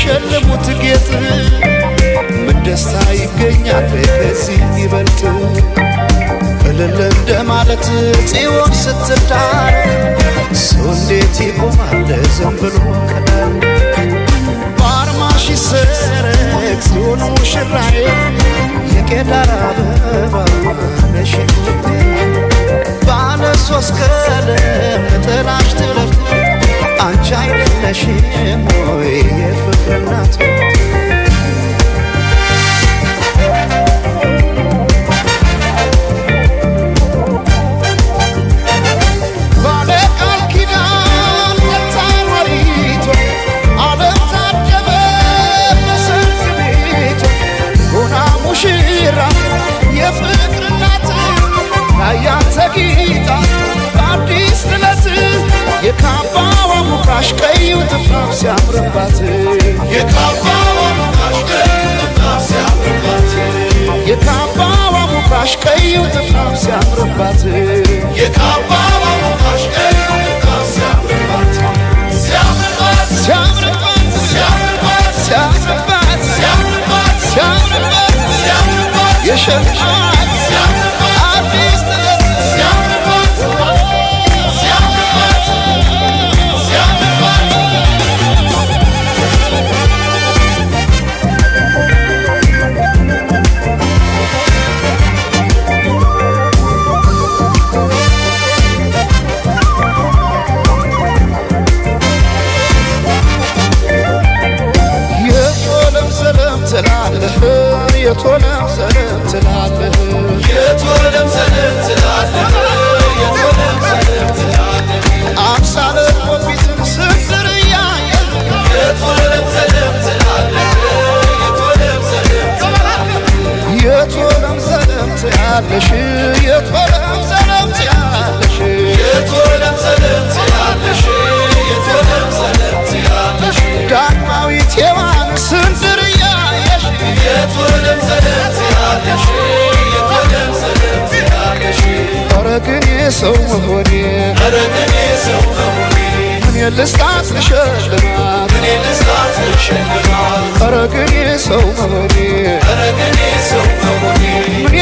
ሸልሙት ጌጥ ምን ደስታ ይገኛል ከዚህ ይበልጥ? እልል እንደማለት ጽዮን ስትዳር ሰው እንዴት ይቆማል ዝም ብሎ ከዳር? ባርማሽ ይሰረቅ ጽዮን ሙሽራዬ፣ የቄዳር አበባ ነሽ ኢትዮጵያ። ባለ ሶስት ቀለም ጥላሽ ትለቱ አንቺ አይደለሽም ወይ የፍቅር እናቱ? ባለ ቃል ኪዳን ተታማሪቷ፣ ዓለም ታደመ በሰርግ ቤቷ። ሆና ሙሽራ የፍቅር እናት ላያት ተጊጣ በአዲስ ጥለት። የካባዋ ሙካሽ ቀዩ ጥፍራም ሲያምርባት፣ የካባዋ ሙካሽ ቀዩ ጥፍራም ሲያምርባት፣ የካባዋ ሙካሽ ቀዩ ጥፍራም ሲያምርባት፣ የካባዋ ሙካሽ ቀዩ ጥፍራም ሲያምርባት፣ ሲያምርባት፣ ሲያምርባት፣ ሲያምርባት፣ ሲያምርባት፣ ሲያምርባት፣ ሲያምርባት፣ ሲያምርባት፣ የሸልማት ሲያምርባት፣ አዲስ ጥለት። ሲያምርባት፣ ሲያምርባት፣ ሲያምርባት። የቶለም ሰለም ትላለህ፣ የቶለም ሰለም ትላለህ፣ የቶለም ሰለም ትላለህ፣ የቶለም ሰለም ትላለህ፣ አምሳለ ቆቢትን ስንዝር እያየህ፣ የቶለም ሰለም ትላለህ፣ የቶለም ሰለም ትላለህ፣ የቶለም ሰለም ትያለሽ፣ የቶለም ሰለም ትያለሽ፣ የቶለም ሰለም ትያለሽ፣ የቶለም ሰለም ትያለሽ፣ ዳግማዊት ሔዋን ስንዝር እያየሽ፣ የቶለም ሰለም ትያለሽ፣ የቶለም ሰለም ትያለሽ። ኧረ ግን የሰው መሆኔ፣ ኧረ ግን የሰው መሆኔ፣ ምን ልስጣት ልሸልማት፣ እኔ ልስጣት ልሸልማት፣ ኧረ ግን የሰው መሆኔ፣ ኧረ ግን የሰው መሆኔ፣ ምን